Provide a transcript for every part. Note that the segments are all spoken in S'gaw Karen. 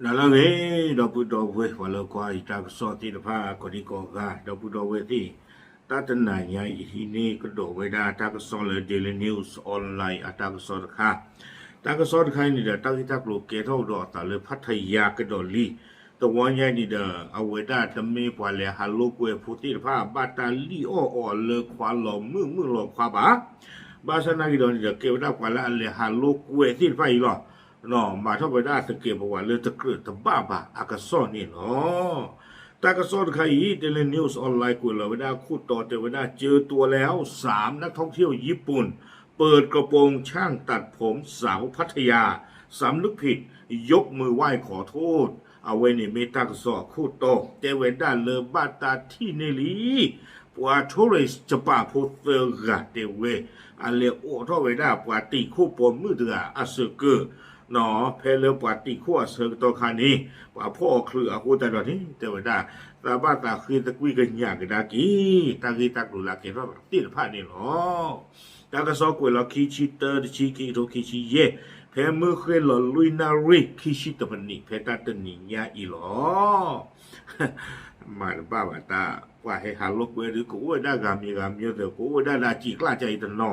တၢ်လၢအဂ့ၤ ဒီပုၢ်ဒီဝဲၢ် ပှၤလၢကွၢ်ယတၢ်ကစီၣ်သ့ၣ်တဖၣ် ကိးဒံကိးဂၤ ဒီပုၢ်ဒီဝဲၢ်သ့ၣ်, တၢ်တနၤညါအံၤ ဟံးန့ၢ်ကဒီးဝဲဒၣ်တၢ်ကစီၣ်လၢ Daily News Online အတၢ်ကစီၣ်တခါ, တၢ်ကစီၣ်တခါအံၤန့ၣ်ဒီး တၢ်ဂ့ၢ်တၢ်ကျိၤကဲထီၣ်ကဒီးအသးလၢ ဖးထယါကဒီးလံ, တဝီညါအံၤန့ၣ်ဒီး အဝဲဒၣ်တမ့ၢ်ပှၤလဲၤဟးလိာ်ကွဲ ဖိသ့ၣ်တဖၣ် ဘၣ်တၢ်လံၣ်အီၣ်အီၤလၢခွါလီၤမုၢ်မုၢ်လီၤခွါဘၣ်, ဘၣ်ဆၣ်သနာ်က့ဒီးန့ၣ်ဒီး ကဲဝဲဒၣ်ပှၤလၢအလဲၤဟးလိာ်ကွဲသ့ၣ်တဖၣ်အံၤလီၤ. မၤထီၣ်ဝဲဒၣ်သကဲးပဝးလၢတကြၢးတဘၣ်ဘၣ်အကစီၣ်န့ၣ်လီၤ. တၢ်ကစီၣ်တခါအံၤ Daily News Online ကွဲးလီၤဝဲဒၣ်ခိၣ်တီတဲဝဲဒၣ် เจอตัวแล้ว สามนักท่องเที่ยวญี่ปุ่น เปิดกระโปรงช่างตัดผมสาวพัทยา สำนึกผิด ยกมือไหว้ขอโทษ အဝဲန့ၣ်မ့ၢ်တၢ်ကစီၣ်အခိၣ်တီ တဲဝဲဒၣ်လၢဘၣ်တၢ်ထံၣ်န့ၢ်လံ ပှၤ tourist ယပၣ်ဖိသၢဂၤတဲဝဲ အလဲၤအိးထီၣ်ဝဲဒၣ်ပှၤတံာ်ခိၣ်ပိာ်မုၣ်တဂၤအစၢၤကၢၢ်, ဖဲလၢပှၤတံာ်ခိၣ်အဆၢကတီၢ်ခါန့ၣ် ပှၤဖီၣ်အီၤချုးအဃိသတးဒီးန့ၣ် တဲဝဲဒၣ် သးဘၣ်သးဃ့သကွံၢ်ကညးကဒါက့ၤ တၢ်ဂ့ၢ်တၢ်ကျိၤလၢအကဲထီၣ်သ့ၣ်တဖၣ်န့ၣ်လီၤ. တၢ်ကစီၣ်ကွဲးလီၤ ခံဆံတၢ တဆံ ခံကထိခံဆံယဲၢ်, ဖဲမုၢ်ဃ့ၢ်လီၤလွံၢ်နၣ်ရံၣ် ခံဆံတမံးနံး ဖဲတၢ်တနံၤညါအံၤလီၤ. မၤတဘၣ်ဘၣ်တၢ် ပှၤဟဲဟးလိာ်ကွဲဒီး ကအိၣ်ဝဲဒၣ်ဂၤမံၤဂၤမံၤသၢ ကအိၣ်ဝဲဒၣ်လၢအစံာ်ကျၢ်ကၢ်အံၤတနီ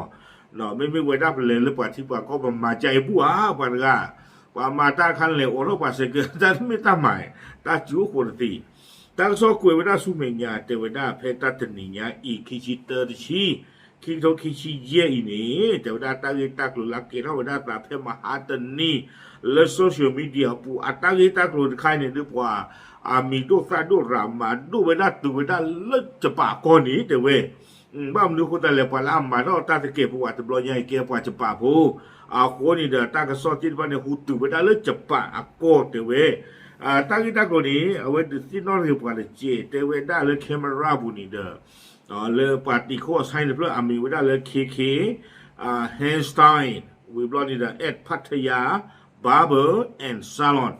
ၤ, မ့မ့ၢ်ဝဲဒၣ်ပလဲၤလၢပှၤထံပှၤကီၢ် ပမၤကၢ်အံၤဘူၣ်ဧါ ပှၤတဂၤ, ပှၤမၤတၢ်အခါလဲၤအိးထီၣ်ပှၤစဲးကၢၢ် တၢ်တမ့ၢ်တၢ်မၤ, တၢ်စူၤအိၣ်ဃိးတသ့, တၢ်ကစီၣ်ကွဲးဝဲဒၣ်ဆူမဲာ်ညါ တဲဝဲဒၣ်ဖဲတၢ်တနံၤညါအံၤ ခံဆံတၢ တဆံ ခံကထိခံဆံယဲၢ်အံၤန့ၣ် တဲဝဲဒၣ်တၢ်ဂ့ၢ်တၢ်ကျိၤလၢအကဲထီၣ်ဝဲဒၣ်သးဖဲမဟါတနံၤ လၢ social media အပူၤ အတၢ်ဂ့ၢ်တၢ်ကျိၤတခါအံၤန့ၣ် ဒုးပှၤအမံၤဒိၣ်သၣ်ဒိၣ်ရၤ မၤဒိၣ်ဝဲဒၣ်တုၤဝဲဒၣ်လၢယပၣ်အကီၢ်န့ၣ် တဲဝဲ ဘၣ်မနုၤအဃိသတးလဲၣ် ပှၤလၢအမၤထီၣ်တၢ်သကဲးပဝးတဘျီညါအံၤ ကဲပှၤယပၣ်ဖိ, အဃိန့ၣ်ဒီး တၢ်ကစီၣ်သ့ၣ်တဖၣ်န့ၣ် ဟူးတုၤဝဲဒၣ်လၢယပၣ်အကီၢ် တဲဝဲ တၢ်ဂ့ၢ်တၢ်ကျိၤန့ၣ် အဝဲဒုးသ့ၣ်နီၣ်ထီၣ်က့ၤပှၤတက့ၢ် တဲဝဲဒၣ်လၢ camera ပူၤန့ၣ်ဒီး လၢပှၤတံာ်ခိၣ်အ sign တဖျၢၣ် အမံၤဝဲဒၣ်လၢ KK Hairstyle ဝံၤဘျီန့ၣ်ဒီး at Pattaya Barber and Salon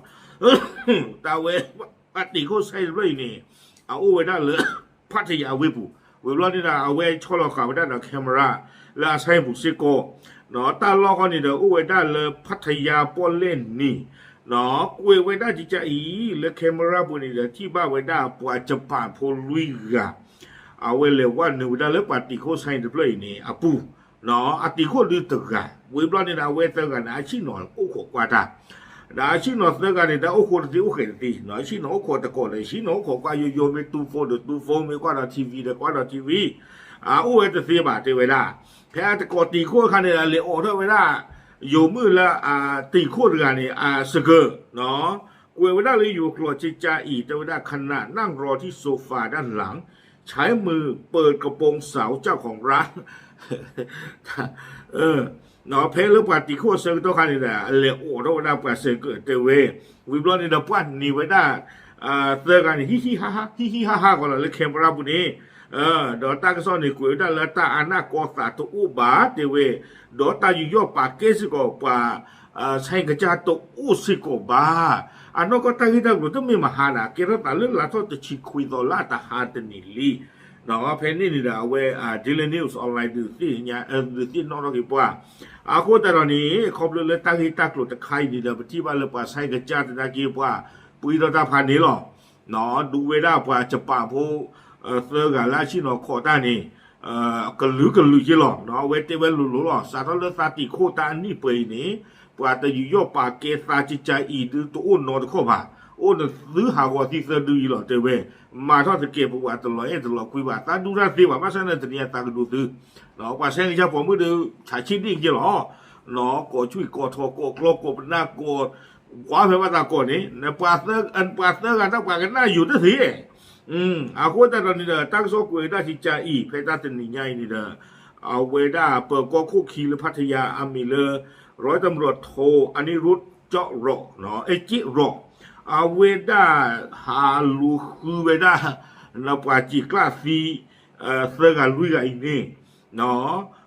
တၢ်ဝဲ ပှၤတံာ်ခိၣ် sign တဖျၢၣ်အံၤန့ၣ် အအိၣ်ဝဲဒၣ်လၢ ဖးထယါဝ့ၢ်ပူၤ, ဝံၤဘျီန့ၣ်ဒီး အဝဲဆီလီၤဃာ်ဝဲဒၣ်ဒီး camera လၢအ sign ပူၤစ့ၢ်ကီး, တၢ်လီၢ်ဃီန့ၣ်ဒီး အိၣ်ဝဲဒၣ်လၢ ဖးထယါပီၣ်လဲၣ်နံၤ, ကွဲးဝဲဒၣ်ကကါအံၤ လၢ camera ပူၤန့ၣ်ဒီး ထံၣ်ဘၣ်ဝဲဒၣ်ပှၤယပၣ်ဖိလွံၢ်ဂၤ, အဝဲလဲၤဝဲနုာ်ဝဲဒၣ်လၢပှၤတံာ်ခိၣ် sign တဖျၢၣ်အံၤန့ၣ်အပူၤ အတံာ်ခိၣ်ဒုတဂၤ, ဝံၤဘျီန့ၣ်ဒီး အဝဲသၢဂၤန့ၣ် အဆံၣ်နီၤအိၣ်ခိးကွၢ်တၢ်, ဒီးအဆံၣ်နီၤသၢဂၤန့ၣ် တၢ်အိၣ်ဃိတသ့အိၣ်ဃဲးတသ့, အဆံၣ်နီၤအိၣ်ခိးတကိးဒီး အဆံၣ်နီၤအိၣ်ခိးကွၢ်ယိယိ မ့ၢ်တူ phone ဒီးတူ phone မ့ၢ်ကွၢ်ဒီး TV ဒီးကွၢ်ဒီး TV, အအိၣ်ဝဲတသ့ဘၣ် တဲဝဲဒၣ်, ဖဲအတကိးတံာ်ခိၣ်အခါန့ၣ် လဲၤအိးထီၣ်ဝဲဒၣ် ယိၤမုၣ်လၢအတံာ်ခိၣ်တဂၤန့ၣ် အစၢၤကၢၢ် ကွဲးဝဲဒၣ်လၢယိၤကျိာ်ကကါအံၤ တဲဝဲဒၣ် ขณะนั่งรอที่โซฟาด้านหลัง ใช้มือเปิดกระโปรงสาวเจ้าของร้าน ဖဲလၢပှၤတံာ်ခိၣ်အဆၢကတီၢ်ခါန့ၣ်ဒီး အလဲၤအိးထီၣ်ဝဲဒၣ်ပှၤစၢၤကၢၢ်တဲဝဲ, ဝံၤဘျီန့ၣ်ဒီး ပှၤန့ၢ်ဝဲဒၣ် သၢဂၤန့ၣ် ဟံၣ်ဟံၣ်ဟါဟါ ဟံၣ်ဟံၣ်ဟါဟါကီးလီၤလၢ camera ပူၤန့ၣ်, ဒီးတၢ်ကစီၣ်န့ၣ် ကွဲးဝဲဒၣ်လၢတၢ်အနၢ်ကီသးတအိၣ်ဘၣ်တဲဝဲ, ဒီးတၢ်ယူးယီၣ်ပာ်ကဲစ့ၢ်ကီးပှၤ ဆဲးကစၢ်တအိၣ်စ့ၢ်ကီးဘၣ်. အနီၢ်ကီၢ်တၢ်ဂ့ၢ်တၢ်ကျိၤတမ့ၢ်မဟါန့ၣ် ကဲထီၣ်သးလၢလါထီၣ်တဆံခွံသီလၢအတဟါတနံၤလံ. ဖဲန့ၣ်န့ၣ်ဒီး အဝဲ Daily News Online ဒုးသ့ၣ်ညါ ဒုးသ့ၣ်နီၣ်ထီၣ်က့ၤပှၤ, အဃိသတးဒီးန့ၣ် ခီဖျိလၢတၢ်ဂ့ၢ်တၢ်ကျိၤတခါအံၤန့ၣ်ဒီး ပထံၣ်ဘၣ်လၢပှၤဆဲးကစၢ်သနာ်က့ ပှၤပှံထီၣ်တၢ်ဖးန့ၣ်လီၤ. ဒုးဝဲဒၣ်ပှၤယပၣ်ဖိ သၢဂၤလၢအဆ့ၣ်နီၤခိးတၢ်န့ၣ် ကလုာ်ကလုာ်က့လီၤ. အဝဲတဲဝဲလိၤလိၤလီၤ. စးထီၣ်လၢသးတံာ်ခိၣ်တၢ်အနံၣ်ပှဲၤအံၤန့ၣ် ပှၤတယူးယီၣ်ပာ်ကဲသးကကါအံၤ ဒုးတအိၣ်နီတခီၣ်ဘၣ်. အိၣ်နသုဟးဂီၤသံသၢဒုအံၤလီၤ တဲဝဲ. မၤထီၣ်သကဲးပဝးတလီၤအဲၣ်တလီၤကွံဘၣ်. သးဒူတၢ်သ့ဘၣ်. ဘၣ်ဆၣ်န့ၣ်တနံၤအသးကဒူးသု ပှၤဆဲးကစၢ်ပိာ်မုၣ်ဒီး ဆးဆံၣ်ဒ့ၣ်က့လီၤ. ကိးဆွံၣ်ကိးထီၣ်ကိးကျီကိးပနၢ်ကိး ကွၢ်ဖဲဘၣ်သးကိးန့ၣ် ပှၤသၢဂၤတၢ်ပှၤကနၣ်ယိာ်တသ့. အဃိသတးဒီးန့ၣ်ဒီး တၢ်ကစီၣ်ကွဲးဝဲဒၣ်ကကါအံၤ ဖဲတၢ်တနံၤညါအံၤန့ၣ်ဒီး အဝဲဒၣ်ပၢၤကီၢ်ခိၣ်ခံလၢဖးထယါအမံၤလၢ ร้อยตำรวจโท อนิรุทธิ์ เจาะเหราะ เอ เจาะเหราะ အဝဲဒၣ်ဟးလူၤဃုဝဲဒၣ် ပှၤစံာ်ကျၢ်သံ သၢဂၤလွံၢ်ဂၤအံၤန့ၣ်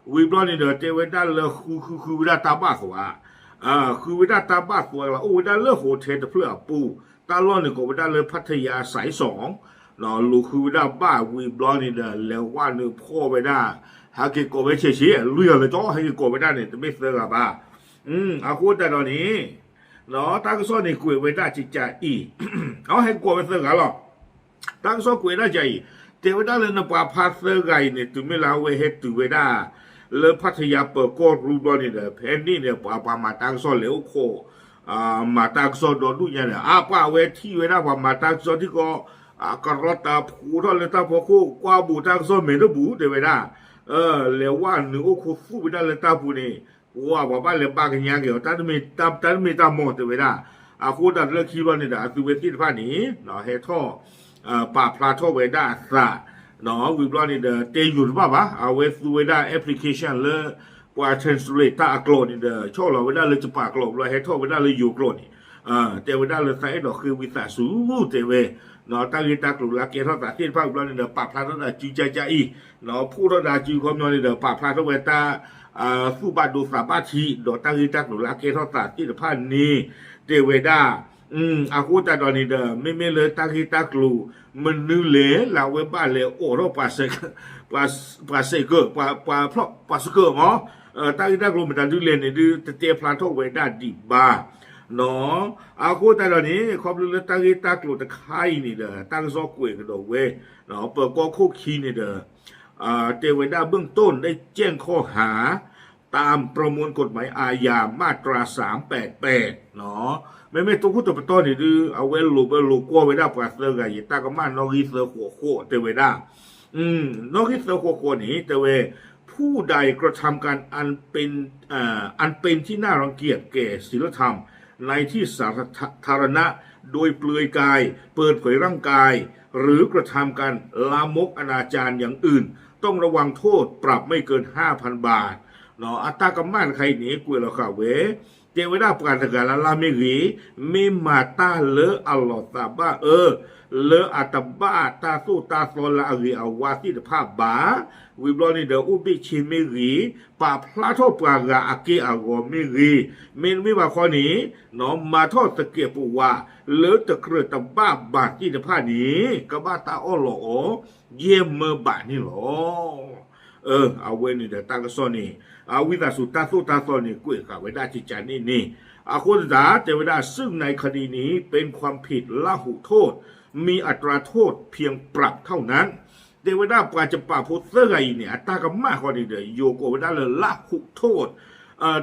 ဝံၤဘျီန့ၣ်ဒီး တဲဝဲဒၣ်လၢဃုဃုဃုဝဲဒၣ်တၢ်ဘၣ်သွဲ, ဃုဝဲဒၣ်တၢ်ဘၣ်သွဲလီၤ အိၣ်ဝဲဒၣ်လၢ hotel တဖျၢၣ်အပူၤ, တၢ်လီၢ်န့ၣ်ကိးဝဲဒၣ်လၢ ဖးထယါ စဲးစီၣ်, လူၤဃုဝဲဒၣ်ဘၣ်ဝံၤဘျီန့ၣ်ဒီး လဲၤဝဲနုာ်ဖီၣ်ဝဲဒၣ်, ဟဲက့ၤကိးဝဲဆဲးဆဲး လွံၢ်ဂၤလၢကၠီ ဟဲက့ၤကိးဝဲဒၣ်န့ၣ် တမ့ၢ်သၢဂၤဘၣ်. အဃိသတးဒီးန့ၣ် တၢ်ကစီၣ်န့ၣ်ကွဲးဝဲဒၣ်ကကးအံၤ, အဟဲကီးဝဲသၢဂၤလီၤ. တၢ်ကစီၣ်ကွဲးဒၣ်ကကးအံၤ, တဲဝဲဒၣ်လၢနပှၤဖးသၢဂၤအံၤန့ၣ် တုၤမ့ၢ်လၢအဝဲဟဲတုၤဝဲဒၣ် လၢဖးထယါပၢၤကီၢ်ရူဘျီန့ၣ်ဒီး ဖဲန့ၣ်န့ၣ် ပှၤပှၤမၤတၢ်ကစီၣ်လဲၤအိၣ်ခိး မၤတၢ်ကစီၣ်ဒီဒူၣ်ညါန့ၣ် အပှၤအဝဲထံၣ်ဝဲဒၣ်ပှၤမၤတၢ်ကစီၣ်ထံကီၢ် ကရီတၢ်ဖိထီၣ်လၢတၢ်ဖီခိၣ် ကွၢ်ဘူးတၢ်ကစီၣ်မဲာ်တဘူၣ် တဲဝဲဒၣ် လဲၤဝဲနုာ်အိၣ်ခိးသူၣ်ဝဲဒၣ်လၢတၢ်ပူၤန့ၣ် ပှၤပှၤဘၣ်လဲၤဘၣ်ကညါက့ၤအီၤ တၢ်တမ့ၢ်တၢ်မီၢ်တဲဝဲဒၣ်. အဃိသတးလၢခံဘျီန့ၣ်ဒီး အသုဝဲသ့ၣ်တဖၣ်န့ၣ် ဟဲထီၣ် ပာ်ဖျါထီၣ်ဝဲဒၣ်အသး ဝံၤဘျီန့ၣ်ဒီး တဲယိာ်တဘၣ်ဘၣ် အဝဲသူဝဲဒၣ် application လၢ ပှၤ translate တၢ်အကျိာ်န့ၣ်ဒီး ဆီၣ်လီၤဝဲဒၣ်လၢယပၣ်ကျိာ်ဘျီ ဟဲထီၣ်ဝဲဒၣ်လၢယိၤကျိာ်န့ၣ် တဲဝဲဒၣ်လၢသးအဲၣ်ဒိးဃ့ဝံသးစူၤ တဲဝဲ တၢ်ဂ့ၢ်တၢ်ကျိၤလၢအကဲထီၣ်သးသ့ၣ်တဖၣ်ဝံၤဘျီန့ၣ်ဒီး ပာ်ဖျါထီၣ်ဒၣ်စုကကးအံၤ ဖှိၣ်ထီၣ်ဒၣ်စုခီပညီန့ၣ်ဒီး ပာ်ဖျါထီၣ်ဝဲတၢ် သူၣ်ဘၣ်ဒိသးဘၣ်ထံး ဒီးတၢ်ဂ့ၢ်တၢ်ကျိၤလၢအကဲထီၣ်သးသ့ၣ်တဖၣ်န့ၣ် တဲဝဲဒၣ် အဃိသတးဒီးန့ၣ်ဒီး မ့မ့ၢ်လၢတၢ်ဂ့ၢ်တၢ်ကျိၤ မနုၤလဲၣ်လၢအဝဲဘၣ်လဲၤအိးထီၣ် ပှၤစဲးကၢး ပှၤဖျီၣ် ပှၤစဲးကၢးမး တၢ်ဂ့ၢ်တၢ်ကျိၤမတၤဒုလဲၣ်န့ၣ်ဒု တတဲဖျါထီၣ်ဝဲဒၣ်ဒံးဘၣ် အဃိသတးဒီးန့ၣ် ခီဖျိလၢတၢ်ဂ့ၢ်တၢ်ကျိၤတခါအံၤန့ၣ်ဒီး တၢ်ကစီၣ်ကွဲးကဒီးဝဲ ပၢၤကီၢ်ခိၣ်ခံန့ၣ်ဒီး တဲဝဲဒၣ် เบื้องต้นได้แจ้งข้อหา ตามประมวลกฎหมายอาญามาตราสามแปดแปด မ့မ့ၢ်တိခိၣ်တပတီၢ်န့ၣ်ဒု အဝဲလိာ်ဘၢလိာ်ကွီၢ်ဝဲဒၣ်ပှၤသၢဂၤအံၤ တၢ်ကမၣ်နီၣ်ဂံၢ်သၢဃိးဃိးတဲဝဲဒၣ် နီၣ်ဂံၢ်သၢဃိးဃိးန့ၣ် တဲဝဲ ผู้ใดกระทำการอันเป็นเอ่ออันเป็นที่น่ารังเกียจแก่ศีลธรรมในที่สาธารณะโดยเปลือยกายเปิดเผยร่างกายหรือกระทำการลามกอนาจารอย่างอื่นต้องระวังโทษปรับไม่เกินห้าพันบาท အတၢ်ကမၣ်တခါအံၤန့ၣ် ကွဲးလီၤဃာ်ဝဲ တဲဝဲဒၣ်ပှၤတဂၤလၢ်လၢ်မ့ၢ်ဂ့ၤ, မ့ၢ်မၤတၢ်လၢအလီၤသးဘၣ်အၢ, လၢအတဘၣ်တၢ်သိၣ်တၢ်သီလၢအဂ့ၤအဝါသ့ၣ်တဖၣ်ဘၣ်, ဝံၤဘျီန့ၣ်ဒီး အိၣ်ဘ့ၣ်ဆ့မ့ၢ်ဂ့ၤ, ပာ်ဖျါထီၣ်ပှၤဂၤအက့ၢ်အဂီၤမ့ၢ်ဂ့ၤ, မ့တမ့ၢ်ဘၣ်ခီန့ၣ် မၤထီၣ်သကဲးပဝးလၢတကြၢးတဘၣ်ဘၣ်သ့ၣ်တဖၣ်န့ၣ် ကဘၣ်တၢ်အီၣ်လီၤအီၤ ယဲၢ်မၢဘးန့ၣ်လီၤ. အဝဲန့ၣ်ဒီးတၢ်ကစီၣ်န့ၣ် အဝံသးစူၤတၢ်သိၣ်တၢ်သီန့ၣ် ကွဲးဃာ်ဝဲဒၣ်ကကးန့ၣ်န့ၣ်, အဃိသတး တဲဝဲဒၣ် ซึ่งในคดีนี้เป็นความผิดละหุโทษ มีอัตราโทษเพียงปรับเท่านั้น တဲဝဲဒၣ်ပှၤကပာ်ဖိသၢဂၤအံၤန့ၣ် အတၢ်ကမၣ်ဃီန့ၣ်ဒီး ယိၤကိးဝဲဒၣ်လၢ ละหุโทษ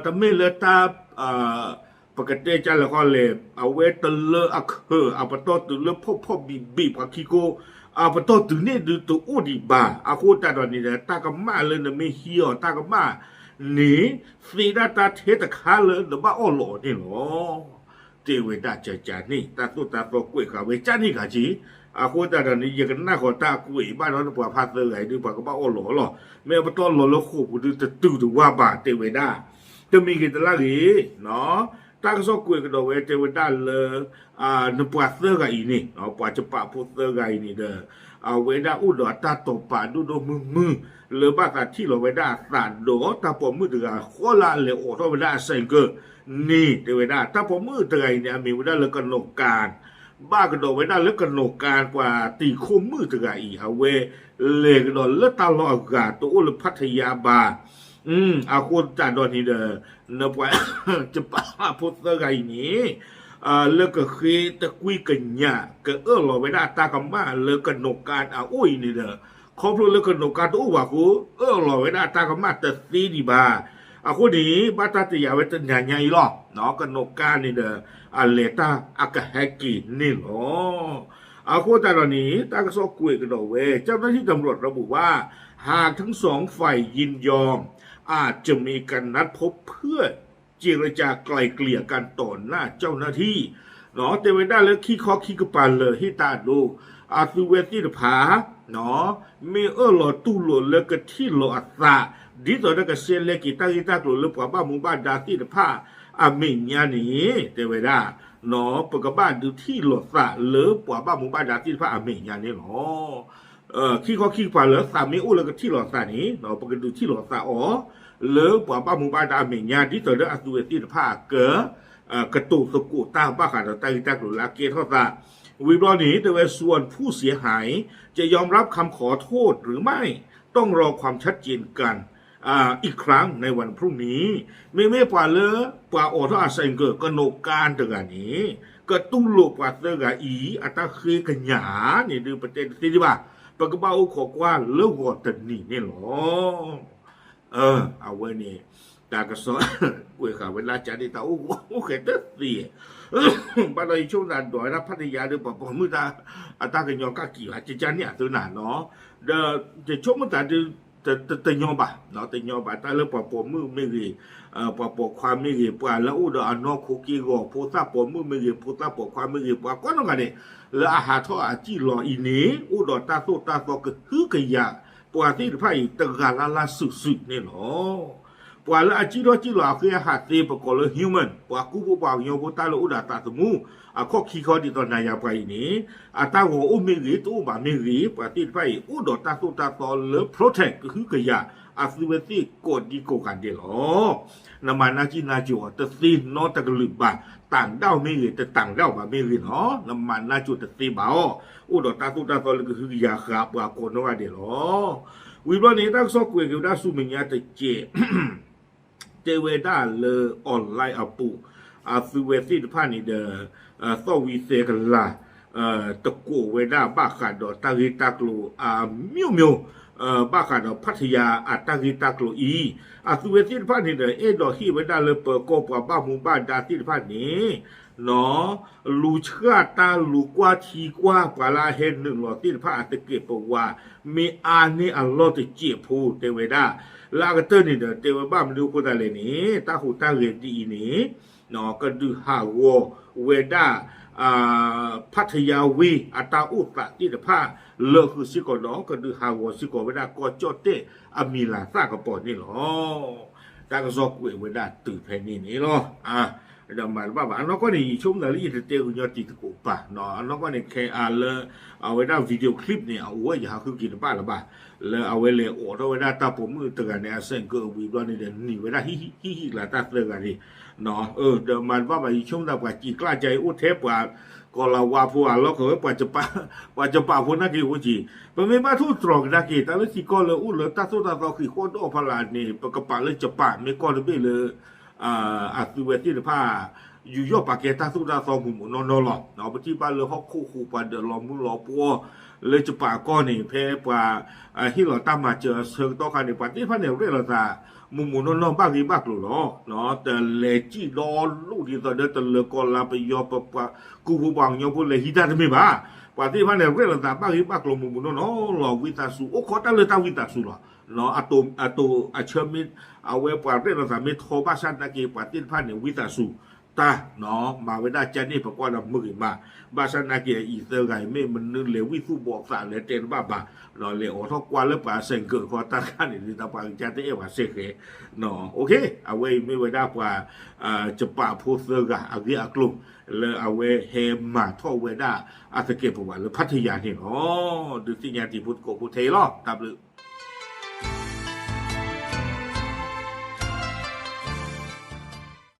တမ့ၢ်လၢတၢ် ပကတဲကလဲၤဃီလဲၣ် အဝဲတလၢအခၢး အပတီၢ်တုၤလၢဖီၣ်ဖီၣ်ဘံၣ်ဘံၣ်ပှၤခံကိ အပတီၢ်တုၤန့ၣ်ဒုတအိၣ်ဒံးဘၣ်. အဃိသတးဒီးန့ၣ်ဒီး တၢ်ကမၣ်လၢနမ့ၢ်ဟံးအီၤတၢ်ကမၣ်န့ၣ် သ့ဒၣ်တၢ်ထဲတခါလၢနဘၣ်အီၣ်လီၤအီၤန့ၣ်လီၤ. တဲဝဲဒၣ်ကကးန့ၣ် တၢ်သိၣ်တၢ်သီကွဲးဃာ်ဝဲကန့ၣ်ဂၤက့ၤ, အဃိသတးဒီးန့ၣ် ယကနၣ်ဃီၤတၢ်ကွဲးဘၣ်ဒီးနပှၤဖးသၢဂၤအံၤဒု ပှၤကဘၣ်အီၣ်လီၤအီၤလီၤ. မ့ၢ်အပတီၢ်လီၤလၢဃိာ်ပူၤဒုတတုၤတဝါဘၣ် တဲဝဲဒၣ် တမံၤဂ့ၤတလၢ်ဂ့ၤ တၢ်ကစီၣ်ကွဲးကဒီးဝဲတဲဝဲဒၣ်လၢ နပှၤသၢဂၤအံၤန့ၣ် ပှၤကပာ်ဖိသၢဂၤအံၤန့ၣ်ဒီး အဝဲဒၣ်အိၣ်ဒီးတၢ်တိာ်ပာ်ဒိၣ်ဒိၣ်မုၢ်မုၢ် လၢဘၣ်သးထံၣ်လီၤဝဲဒၣ်အသးဒီးတၢ်ပိာ်မုၣ်တဂၤဃီလၢအလဲၤအိးထီၣ်ဝဲဒၣ်အစဲးကၢးန့ၣ် တဲဝဲဒၣ် တၢ်ပိာ်မုၣ်တဂၤအံၤန့ၣ် အမံၤဝဲဒၣ်လၢကနိးကၣ် ဘၣ်ကဒီးဝဲဒၣ်လၢကနိးကၣ် ပှၤတံာ်ခိၣ်မုၣ်တဂၤအံၤ အဝဲလဲၤကဒီးလၢတၢ်လီၢ်အဂၤတအိၣ်လၢဖးထယါဘၣ် အဃိသတးဒီးန့ၣ်ဒီး နပှၤကပာ်ဖိသၢဂၤအံၤန့ၣ် လၢကဃ့တကွံကညး ကအၢၣ်လီၤဝဲဒၣ်တၢ်ကမၣ်လၢကနိးကၣ်အအိၣ်အံၤန့ၣ်ဒီး ခီဖျိလၢကနိးကၣ်တအိၣ်ဘၣ်အဃိ အၢၣ်လီၤဝဲဒၣ်တၢ်ကမၣ်တသ့ဒံးဘၣ်. အဃိန့ၣ် ဘၣ်တၢ်တယာ်ဝဲတနၤညါအံၤလီၤ. ကနိးကၣ်န့ၣ်ဒီး အလဲၤတၢ်အကဟဲက့ၤန့ၣ်လီၤ. အဃိသတးဒီးန့ၣ် တၢ်ကစီၣ်ကွဲးကဒီးဝဲ เจ้าหน้าที่ตำรวจระบุว่า หากทั้งสองฝ่ายยินยอม อาจจะมีการนัดพบเพื่อเจรจาไกล่เกลี่ยกันต่อหน้าเจ้าหน้าที่ တဲဝဲဒၣ်လၢခံခီခံကပၤလၢာ်ဟ့ၣ်တၢ်အဒိ အသုဝဲသ့ၣ်တဖၣ် မ့ၢ်အၢၣ်လီၤတူၢ်လိာ်လၢကထံၣ်လိာ်အသး ဒ်သိးဒီးကဆဲးလဲက့ၤတၢ်ဂ့ၢ်တၢ်ကျိၤလၢပှၤဘၣ်မူဘၣ်ဒါသ့ၣ်တဖၣ်အမဲာ်ညါန့ၣ် တဲဝဲဒၣ် ပကဘၣ်ဒုးထံၣ်လိာ်သးလၢပှၤဘၣ်မူဘၣ်ဒါသ့ၣ်တဖၣ်အမဲာ်ညါန့ၣ်လီၤ. ခံခီခံကပၤလၢာ်သးမ့ၢ်အိၣ်လၢကထံၣ်လိာ်သးန့ၣ် ပကဒုးထံၣ်လိာ်သးအီၤ လၢပှၤဘၣ်မူဘၣ်ဒါအမဲာ်ညါ ဒ်သိးဒီးအသုဝဲသ့ၣ်တဖၣ်အက ကတိၤသကိးတၢ်ဘၣ်ဃးဒီးတၢ်ဂ့ၢ်တၢ်ကျိၤလၢအကဲထီၣ်သး ဝံၤဘျီန့ၣ် တဲဝဲ ส่วนผู้เสียหายจะยอมรับคำขอโทษหรือไม่ต้องรอความชัดเจนกัน อีกครั้งในวันพรุ่งนี้ မ့မ့ၢ်ပှၤလၢ ပှၤအိးထီၣ်အဆိုင်ကယ် ကနိးကါတဂၤန့ၣ် ကတူၢ်လိာ်ပှၤသၢဂၤအံၤ အတၢ်ဃ့ကညးန့ၣ်ဒုး ပတဲတသ့ဒံးဘၣ်, ပကဘၣ်အိၣ်ခိးကွၢ်လၢဂီၤတနံၤန့ၣ်လီၤ. အဝဲန့ၣ် တၢ်ကစီၣ် ကွဲးဃာ်ဝဲလၢကန့ၣ် တၢ်အိၣ်ဂီၢ်အိၣ်ဃဲးတသ့, ဘၣ်ဒီးယဆိကမိၣ်သးဒိးဝဲဒၣ်ဖးတယါဒီး ပှၤပိာ်မုၣ်တၢ် အတၢ်ကညီကၣ်ကံၤဘၣ် ကကန့ၣ်အသၢနၤနီၤ, ဒီးယဆိကမိၣ်သးဒုး တညီဘၣ်, တညီဘၣ် တၢ်လၢပှၤပိာ်မုၣ်မ့ၢ်ဂ့ၤ, ပှၤပိာ်ခွါမ့ၢ်ဂ့ၤ, ပှၤလၢအအိၣ်ဒီးအနီၢ်ခိက့ၢ်ဂီၤ ဖိသၣ်ပိာ်မုၣ်မ့ၢ်ဂ့ၤ, ဖိသၣ်ပိာ်ခွါမ့ၢ်ဂ့ၤ, ပှၤကိးနီၢ်ဂၤဒဲး လၢအဟးထီၣ်အစံၣ်လီၤအံၤန့ၣ် အိၣ်ဒီးတၢ်သိၣ်တၢ်သီကဟုကယာ် ပှၤသ့ၣ်တဖၣ်အံၤ တဂၤလၢ်လၢ်စုာ်စုာ်န့ၣ်လီၤ. ပှၤလၢအစံၣ်ထီၣ်စံၣ်လီၤအဃ့အဟးသ့ ပကိးလၢ human ပှၤကူဖိပှၤကညီဖိ တၢ်လၢအိၣ်ဒီးအသးသမူ အခီၣ်ခံခီဒ်သိးနၤယၤပှၤအံၤန့ၣ် အတၢ်ဂီၤအိၣ်မ့ၢ်ဂ့ၤ တအိၣ်ဘၣ်မ့ၢ်ဂ့ၤ ပှၤသ့ၣ်တဖၣ်အံၤ အိၣ်ဒီးတၢ်သိၣ်တၢ်သီလၢ protect ကဟုကယာ် အသုဝဲသ့ၣ်ကိးဒံကိးဂၤဒဲးလီၤ. နမၤနၢ်ကံၣ်နၢ်ကၠိၤအီၤတသ့နီတကလုာ်ဘၣ်, တၢ်ဒၣ်မ့ၢ်ဂ့ၤ တတၢ်ဒၣ်ဘၣ်မ့ၢ်ဂ့ၤနီၤ နမၤနၢ်ကၠိၤတသ့ဘၣ်အီၤ, အိၣ်ဒီးတၢ်သိၣ်တၢ်သီလၢကဟုကယာ်ဃာ်ပှၤကိးနီၢ်ဂၤဒဲးလီၤ. ဝံၤဘျီန့ၣ် တၢ်ကစီၣ်ကွဲးက့ၤဝဲဒၣ်ဆူမဲာ်ညါတစဲး တဲဝဲဒၣ်လၢ online အပူၤ အသုဝဲသ့ၣ်တဖၣ်န့ၣ်ဒီး သီၣ်ဝံၤသဲကလၤ တကိးဝဲဒၣ်ဘၣ်ဃးဒီးတၢ်ဂ့ၢ်တၢ်ကျိၤအမျိုးမျိုး ဘၣ်ဃးဒီးဖးထယါအတၢ်ဂ့ၢ်တၢ်ကျိၤအံၤ အသုဝဲသ့ၣ်တဖၣ်န့ၣ်ဒီး အဲၣ်ဒိးဟ့ၣ်ဝဲဒၣ်လၢပၢၤကီၢ်ပှၤဘၣ်မူဘၣ်ဒါသ့ၣ်တဖၣ်န့ၣ် လူၤဆှၣ်တၢ်လူၤကွၢ်ထံကွၢ် ပှၤလၢအဟဲနုာ်လီၤသ့ၣ်တဖၣ်အသကဲးပဝး မ့ၢ်အါန့ၢ်အလီၢ်တစဲးဖိ တဲဝဲဒၣ် လၢအကတၢၢ်န့ၣ်ဒီး တဲဝဲဘၣ်မနုၤအဃိသတးလဲၣ်န့ၣ် တၢ်ဟူးတၢ်ဂဲၤဒ်အံၤန့ၣ် ကဒုးဟးဂီၤဝဲဒၣ် ဖးထယါဝ့ၢ်အတၢ်အိၣ်သးသ့ၣ်တဖၣ် လၢဃုာ်စ့ၢ်ကီးဒီး ကဒုးဟးဂီၤစ့ၢ်ကီးဝဲဒၣ်ကီၢ်ကၠီၣ်တဲၣ်အမံၤလၤသၣ်ကပီၤန့ၣ်လီၤ. တၢ်ကစီၣ်ကွဲးဝဲဒၣ်တုၤဖဲန့ၣ်န့ၣ်လီၤ. ဒီးမၤတဘၣ်ဘၣ် အနီၢ်ကီၢ်န့ၣ် ယဆိကမိၣ်သးလၢယတတဲကညီတံၤသကိးပာ် အနီၢ်ကီၢ်န့ၣ် ခဲအါလၢ အဝဲဒၣ် video clip န့ၣ် အအိၣ်ဝဲယဟးဃုက့ၤတဘၣ်လၢၤဘၣ် လၢအဝဲလဲၤအိးထီၣ်ဝဲဒၣ်တၢ်ပိာ်မုၣ်တဂၤန့ၣ် အဆိုင်ကယ်ဝံၤဘျီန့ၣ်ဒီး နံၤဝဲဒၣ်ဟံၣ်ဟံၣ်လၢတၢ်သၢဂၤန့ၣ် ဒီးမၤတဘၣ်ဘၣ် ယဆိကမိၣ်သးပှၤစံးကျၢ်ကါအံၤအိၣ်ထဲပှၤ ကီၤလၤဝါဖိအလီၢ်ခီဝဲ ပှၤကပာ်ဖိနာ်က့ၤအိၣ်က့ၤ ပမ့ၢ်ဘၣ်ထိၣ်တြီၤကဒါက့ၤ တၢ်လၢထံကီၢ်လၢအိၣ်လၢတၢ်သိၣ်တၢ်သီဃံးဃီဒီးဖီလာ်န့ၣ် ပကပာ်လၢကပာ် မ့ၢ်ကီၢ်တဘ့ၣ်လၢ အသုဝဲသ့ၣ်တဖၣ် ယူးယီၣ်ပာ်ကဲတၢ်သိၣ်တၢ်သီမူးမူးနီၢ်နီၢ်လီၤ. ပထံၣ်ဘၣ်လၢဟီၣ်ခိၣ်ဟူးပှၤဒၢးလီၤမူလီၤပှီၢ် လၢကပာ်အကီၢ်န့ၣ် ဖဲပှၤ ဟ့ၣ်လီၤတၢ်မၤစၢၤအဆၢကတီၢ်ခါန့ၣ် ပှၤသ့ၣ်တဖၣ်န့ၣ် ရဲၣ်လီၤသး မူးမူးနီၢ်နီၢ်ဘၣ်ဂ့ၢ်ဘၣ်ကျိၤလီၤ. တလဲၤစံၣ်ဒီလူၣ်ဒ်သိးဒီးတလၢကီၢ်လါပယီၤပပှၤကူဖိပှၤကညီဖိလဲၤဟံးတၢ်တမ့ၢ်ဘၣ်. ပှၤသ့ၣ်တဖၣ်န့ၣ် ရဲၣ်လီၤသးဘၣ်ဂ့ၢ်ဘၣ်ကျိၤမူးမူးနီၢ်နီၢ်လီၤ ဝံသးစူၤ အိၣ်ခိးတၢ်လၢတၢ်ဝံသးစူၤလီၤ. အတိၤအဆၢမ့ၢ် အဝဲပှၤရဲၣ်လီၤသးမ့ၢ်ထီဘၣ်ဆၣ်နာ်က့ ပှၤသ့ၣ်တဖၣ်န့ၣ် ဝံသးစူၤ တၢ် မၤဝဲဒၣ်ကန့ၣ် ပကွၢ်ဒီးမုာ်ဂ့ၤမး, ဘၣ်ဆၣ်နာ်က့ အံၤသၢဂၤအံၤမ့ၢ်မနုၤလဲၤဝံသူၣ်ဘီၣ်သးလဲၤတဲတဘၣ်ဘၣ်, လဲၤအိးထီၣ်ကွၢ်လၢပှၤဆိုင်ကယ်ခီတၢ်တခါန့ၣ် ဒ်သိးပှၤကစၢ်တအဲၣ်ပှၤစ့ၢ်ကီး, အဝဲအံၤမ့ၢ်ဝဲဒၣ်ပှၤ ကပာ်ဖိသၢဂၤအဂ့ၢ်အကျိၤ လၢအဝဲဟဲမၤထီၣ်ဝဲဒၣ်အသကဲးပဝးလၢဖးထယါန့ၣ်လီၤ. ဒုးသ့ၣ်ညါတံၤဖိသကိးဖိထဲအံၤလီၤ. တၢ်ဘျုး